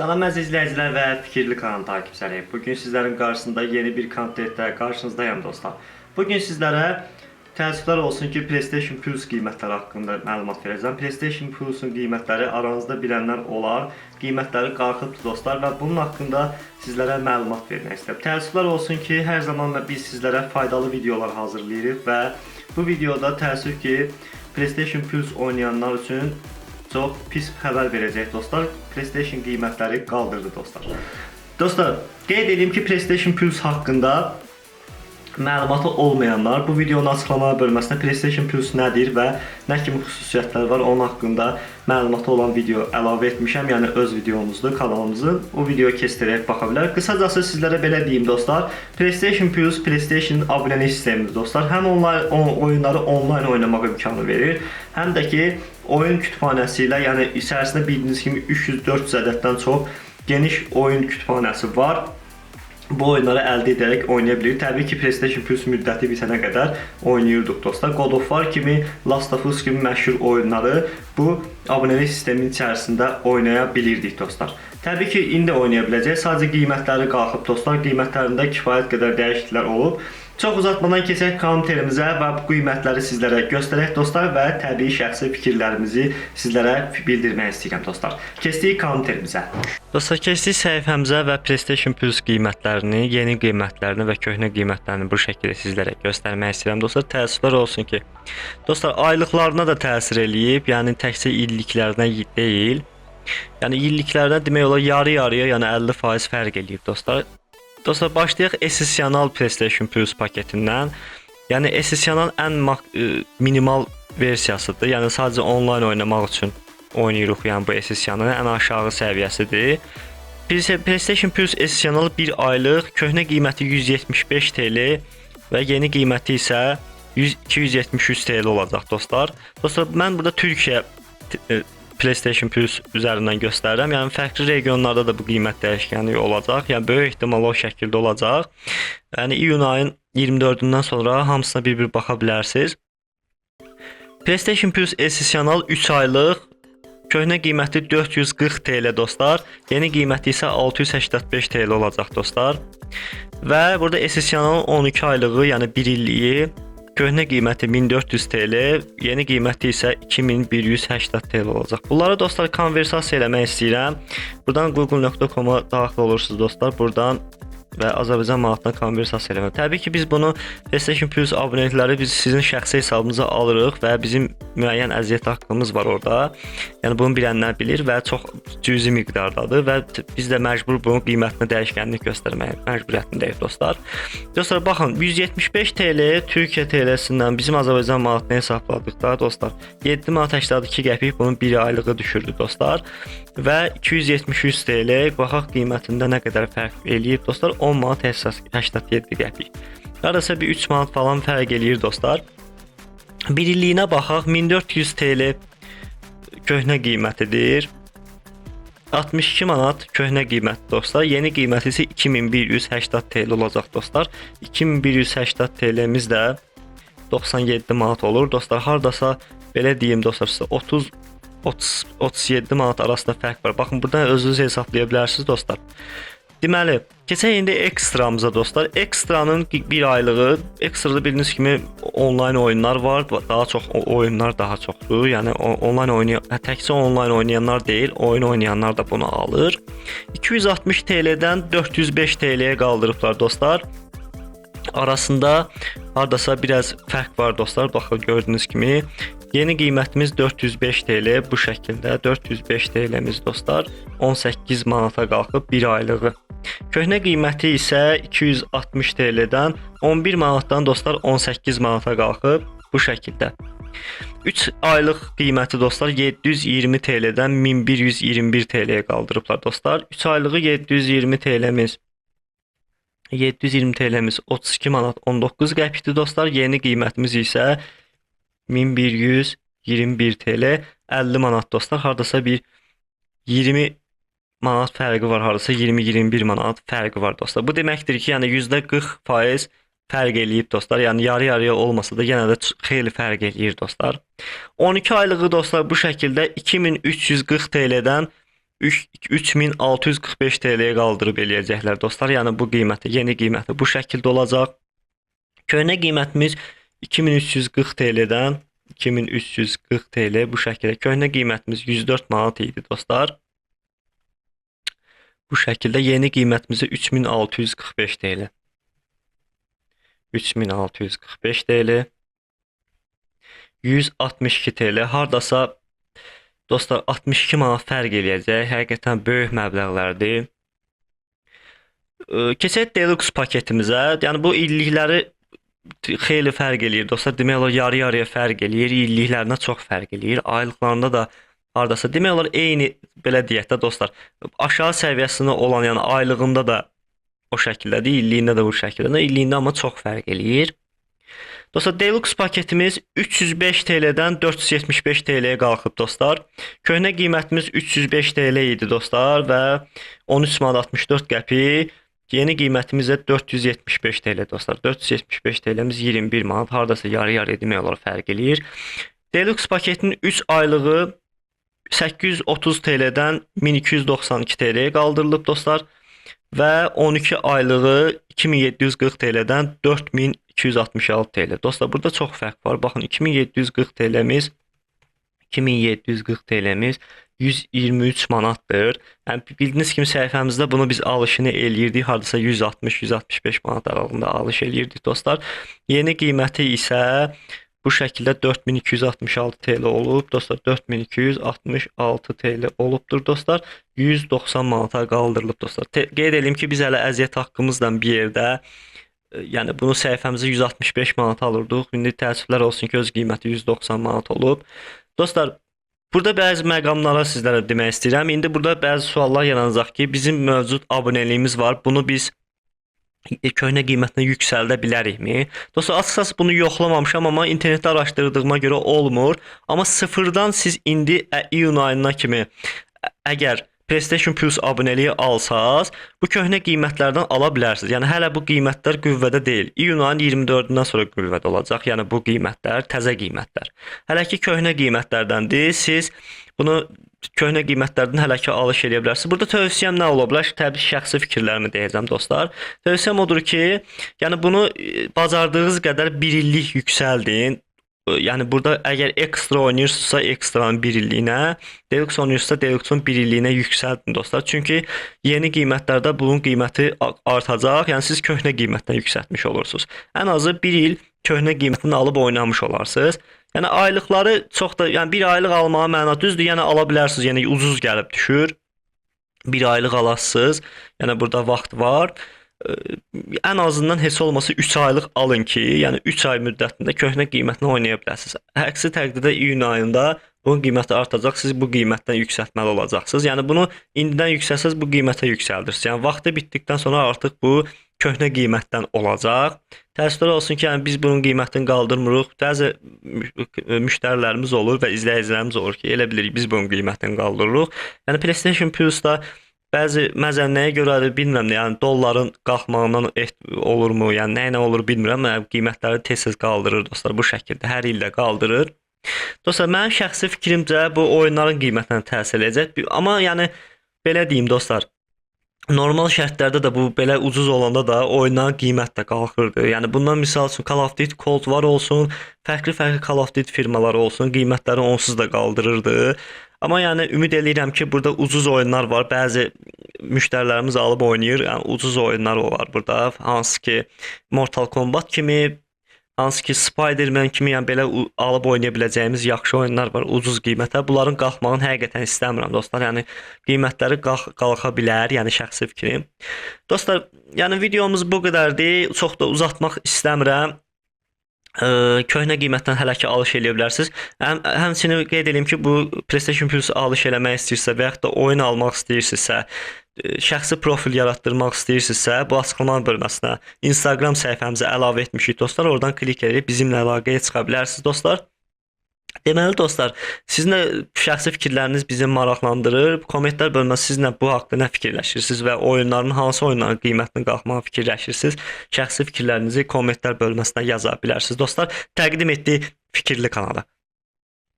Salam əziz izləyicilər və Fikirli kanal takipçiləri. Bugün sizlərin qarşısında yeni bir kontentdə qarşınızdayam dostlar. Bugün sizlərə təəssüflər olsun ki, PlayStation Plus qiymətləri haqqında məlumat verəcəm. PlayStation Plus-un qiymətləri aranızda bilənlər olar. Qiymətləri qalxıbdır dostlar və bunun haqqında sizlərə məlumat vermək istəyirəm. Təəssüflər olsun ki, hər zaman biz sizlərə faydalı videolar hazırlayırıq və bu videoda təəssüf ki, PlayStation Plus oynayanlar üçün çox pis xəbər verəcək dostlar. PlayStation qiymətləri qaldırdı dostlar. Dostlar, qeyd edeyim ki, PlayStation Plus haqqında məlumatı olmayanlar bu videonun açıqlama bölməsinə PlayStation Plus nədir və nə kimi xüsusiyyətləri var onun haqqında məlumatı olan video əlavə etmişəm. Yəni öz videomuzdur, kanalımızın. O videoyu kestirərək baxa bilər. Qısacası sizlərə belə deyim dostlar, PlayStation Plus PlayStation abunəlik sistemidir dostlar. Həm onlayn oyunları onlayn oynamaq imkanı verir, həm də ki oyun kütüphanəsi ilə, yəni içərisində bildiyiniz kimi 300-400 ədəddən çox geniş oyun kütüphanəsi var. Bu oyunları əldə edərək oynaya bilirik. Təbii ki, PlayStation Plus müddəti bitənə qədər oynayırdıq dostlar. God of War kimi, Last of Us kimi məşhur oyunları bu abunəlik sisteminin içərisində oynaya bilirdik dostlar. Təbii ki, indi oynaya biləcək. Sadəcə qiymətləri qalxıb dostlar. Qiymətlərində kifayət qədər dəyişikliklər olub. Çox uzatmadan keçək komenterimizə və bu qiymətləri sizlərə göstərək dostlar və təbii şəxsi fikirlərimizi sizlərə bildirmək istəyirəm dostlar. Keçdik komenterimizə. Dostlar, keçdik səhifəmizə və PlayStation Plus qiymətlərini, yeni qiymətlərini və köhnə qiymətlərini bu şəkildə sizlərə göstərmək istəyirəm dostlar. Təəssüflər olsun ki, dostlar, aylıqlarına da təsir eləyib, yəni təkcə illiklərinə deyil. Yəni illiklərdə demək olar yarı-yarıya, yəni 50% fərq eləyib dostlar. Dostlar, başlayaq Essential PlayStation Plus paketindən. Yəni Essential ən minimal versiyasıdır. Yəni sadəcə onlayn oynamaq üçün oynayırıq, yəni bu Essentialın ən aşağı səviyyəsidir. PlayStation Plus Essential 1 aylıq köhnə qiyməti 175 TL və yeni qiyməti isə 273 TL olacaq dostlar. Dostlar, mən burada Türkiyə PlayStation Plus üzərindən göstərirəm. Yəni fərqli regionlarda da bu qiymət dəyişkənliyi olacaq. Yəni böyük ehtimal o şəkildə olacaq. Yəni iyun ayın 24-dən sonra hamısına bir-bir baxa bilərsiniz. PlayStation Plus Essential 3 aylıq köhnə qiyməti 440 TL dostlar. Yeni qiyməti isə 685 TL olacaq dostlar. Və burada Essentialın 12 aylığı, yəni 1 illiyi köhnə qiyməti 1400 TL, yeni qiyməti isə 2180 TL olacaq. Bunları dostlar konversasiya eləmək istəyirəm. Buradan google.com-a daxil olursunuz dostlar. Buradan və Azərbaycan manatına konversasiya eləmək. Təbii ki, biz bunu PlayStation Plus abunəlikləri biz sizin şəxsi hesabınıza alırıq və bizim müəyyən əziyyət haqqımız var orada. Yəni bunu bilənlər bilir və çox cüzi miqdardadır və biz də məcbur bunun qiymətinə dəyişkənlik göstərməyə məcburiyyətindəyik dostlar. Dostlar, baxın, 175 TL Türkiyə TL-sindən bizim Azərbaycan manatını hesabladıqda dostlar 7 manat 82 qəpik bunun bir aylığı düşürdü dostlar. Və 273 TL baxaq qiymətində nə qədər fərq eləyib dostlar, 10 manat 87 qəpik. Hardasa bir 3 manat falan fərq eləyir dostlar. Bir illiyinə baxaq, 1400 TL köhnə qiymətidir. 62 manat köhnə qiymət dostlar. Yeni qiyməti isə 2180 TL olacaq dostlar. 2180 TL-miz də 97 manat olur dostlar. Hardasa belə deyim dostlar, sizə 30 30 37 manat arasında fərq var. Baxın, buradan özünüz hesablaya bilərsiniz dostlar. Deməli, keçək indi ekstramıza dostlar. Ekstranın bir aylığı, ekstrada bildiyiniz kimi onlayn oyunlar var. Daha çox oyunlar daha çoxdur. Yəni onlayn oynayan, təkcə onlayn oynayanlar deyil, oyun oynayanlar da bunu alır. 260 TL-dən 405 TL-yə qaldırıblar dostlar. Arasında hardasa biraz fərq var dostlar. Baxın, gördüyünüz kimi yeni qiymətimiz 405 TL bu şəkildə 405 TL-miz dostlar 18 manata qalxıb bir aylığı. Köhnə qiyməti isə 260 TL-dən 11 manatdan dostlar 18 manata qalxıb bu şəkildə. 3 aylıq qiyməti dostlar 720 TL-dən 1121 TL-yə qaldırıblar dostlar. 3 aylığı 720 TL-miz 720 TL-miz 32 manat 19 qəpikdir dostlar. Yeni qiymətimiz isə 1121 TL 50 manat dostlar. Hardasa bir 20 manat fərqi var, hardasa 20-21 manat fərqi var dostlar. Bu deməkdir ki, yəni %40% fərq eləyib dostlar. Yəni yarı-yarıya olmasa da yenə də xeyli fərq eləyir dostlar. 12 aylığı dostlar bu şəkildə 2340 TL-dən 3645 TL-yə qaldırıb eləyəcəklər dostlar. Yəni bu qiyməti, yeni qiyməti bu şəkildə olacaq. Köhnə qiymətimiz 2340 TL-dən 2340 TL bu şəkildə. Köhnə qiymətimiz 104 manat idi dostlar. Bu şəkildə yeni qiymətimizi 3645 TL. 3645 TL. 162 TL. Hardasa dostlar 62 manat fərq eləyəcək. Həqiqətən böyük məbləğlərdir. Keçək Deluxe paketimizə. Yəni bu illikləri xeyli fərq eləyir dostlar. Demək olar yarı-yarıya fərq eləyir. İlliklərinə çox fərq eləyir. Aylıqlarında da hardasa demək olar eyni, belə deyək də dostlar. Aşağı səviyyəsində olan, yəni aylığında da o şəkildədir, illiyində də bu şəkildədir. İlliyində amma çox fərq eləyir. Dostlar, Deluxe paketimiz 305 TL-dən 475 TL-yə qalxıb dostlar. Köhnə qiymətimiz 305 TL idi dostlar və 13 manat 64 qəpik. Yeni qiymətimiz də 475 TL dostlar. 475 TL-miz 21 manat, hardasa yarı-yarıya demək olar fərq eləyir. Deluxe paketinin 3 aylığı 830 TL-dən 1292 TL-yə qaldırılıb dostlar və 12 aylığı 2740 TL-dən 4266 TL. Dostlar, burada çox fərq var. Baxın, 2740 TL-miz 2740 TL-miz 123 manatdır. Yəni bildiyiniz kimi səhifəmizdə bunu biz alışını eləyirdik. Hardasa 160-165 manat aralığında alış eləyirdik dostlar. Yeni qiyməti isə bu şəkildə 4266 TL olub. Dostlar, 4266 TL olubdur dostlar. 190 manata qaldırılıb dostlar. Qeyd edeyim ki, biz hələ əziyyət haqqımızla bir yerdə, yəni bunu səhifəmizə 165 manata alırdıq. İndi təəssüflər olsun ki, öz qiyməti 190 manat olub. Dostlar, burada bəzi məqamlara sizlərə demək istəyirəm. İndi burada bəzi suallar yaranacaq ki, bizim mövcud abunəliyimiz var. Bunu biz köhnə qiymətinə yüksəldə bilərikmi? Dostlar, açıqcası bunu yoxlamamışam, amma internetdə araşdırdığıma görə olmur. Amma sıfırdan siz indi iyun ayına kimi əgər PlayStation Plus abunəliyi alsaz, bu köhnə qiymətlərdən ala bilərsiniz. Yəni hələ bu qiymətlər qüvvədə deyil. İyun ayının 24-dən sonra qüvvədə olacaq. Yəni bu qiymətlər təzə qiymətlər. Hələ ki köhnə qiymətlərdəndir. Siz bunu köhnə qiymətlərdən hələ ki alış eləyə bilərsiniz. Burada tövsiyəm nə ola bilər? Təbii şəxsi fikirlərimi deyəcəm dostlar. Tövsiyəm odur ki, yəni bunu bacardığınız qədər bir illik yüksəldin. Yəni burada əgər ekstra oynayırsınızsa ekstranın bir illiyinə, Deluxe oynayırsınızsa Deluxe-un bir illiyinə yüksəldin dostlar. Çünki yeni qiymətlərdə bunun qiyməti artacaq. Yəni siz köhnə qiymətdən yüksəltmiş olursunuz. Ən azı bir il köhnə qiymətini alıb oynamış olarsınız. Yəni aylıqları çox da, yəni bir aylıq almağa məna düzdür, yəni ala bilərsiniz, yəni ucuz gəlib düşür. Bir aylıq alasınız. Yəni burada vaxt var. Ən azından heç olmasa 3 aylıq alın ki, yəni 3 ay müddətində köhnə qiymətinə oynaya bilərsiniz. Əksi təqdirdə iyun ayında bunun qiyməti artacaq, siz bu qiymətdən yüksəltməli olacaqsınız. Yəni bunu indidən yüksəlsəz bu qiymətə yüksəldirsiniz. Yəni vaxtı bitdikdən sonra artıq bu köhnə qiymətdən olacaq. Təəssüflər olsun ki, yəni biz bunun qiymətini qaldırmırıq. Bəzi müştərilərimiz olur və izləyicilərimiz olur ki, elə bilirik biz bunun qiymətini qaldırırıq. Yəni PlayStation Plus-da bəzi məzən nəyə görədir bilmirəm, yəni dolların qalxmağından olurmu, yəni nə ilə olur bilmirəm, yəni qiymətləri tez-tez qaldırır dostlar, bu şəkildə hər ildə qaldırır. Dostlar, mənim şəxsi fikrimcə bu oyunların qiymətinə təsir edəcək. Amma yəni belə deyim dostlar, normal şərtlərdə də bu belə ucuz olanda da oyunların qiymət də qalxırdı. Yəni bundan misal üçün Call of Duty Cold War olsun, fərqli-fərqli Call of Duty firmaları olsun, qiymətləri onsuz da qaldırırdı. Amma yəni ümid eləyirəm ki, burada ucuz oyunlar var. Bəzi müştərilərimiz alıb oynayır. Yəni ucuz oyunlar var burada. Hansı ki Mortal Kombat kimi, hansı ki Spider-Man kimi, yəni belə alıb oynaya biləcəyimiz yaxşı oyunlar var ucuz qiymətə. Bunların qalxmağını həqiqətən istəmirəm dostlar. Yəni qiymətləri qalxa bilər, yəni şəxsi fikrim. Dostlar, yəni videomuz bu qədərdir. Çox da uzatmaq istəmirəm. Köhnə qiymətdən hələ ki alış eləyə bilərsiniz. Həmçinin qeyd edeyim ki, bu PlayStation Plus alış eləmək istəyirsə və yaxud da oyun almaq istəyirsinizsə, şəxsi profil yaratdırmaq istəyirsinizsə, bu açıqlama bölməsinə Instagram səhifəmizə əlavə etmişik dostlar. Oradan klik edib bizimlə əlaqəyə çıxa bilərsiniz dostlar. Deməli dostlar, sizin də şəxsi fikirləriniz bizi maraqlandırır. Kommentlər bölməsi sizinlə bu haqqda nə fikirləşirsiniz və oyunların hansı oyunların qiymətinin qalxmağını fikirləşirsiniz? Şəxsi fikirlərinizi kommentlər bölməsinə yaza bilərsiniz. Dostlar, təqdim etdiyi Fikirli kanalı.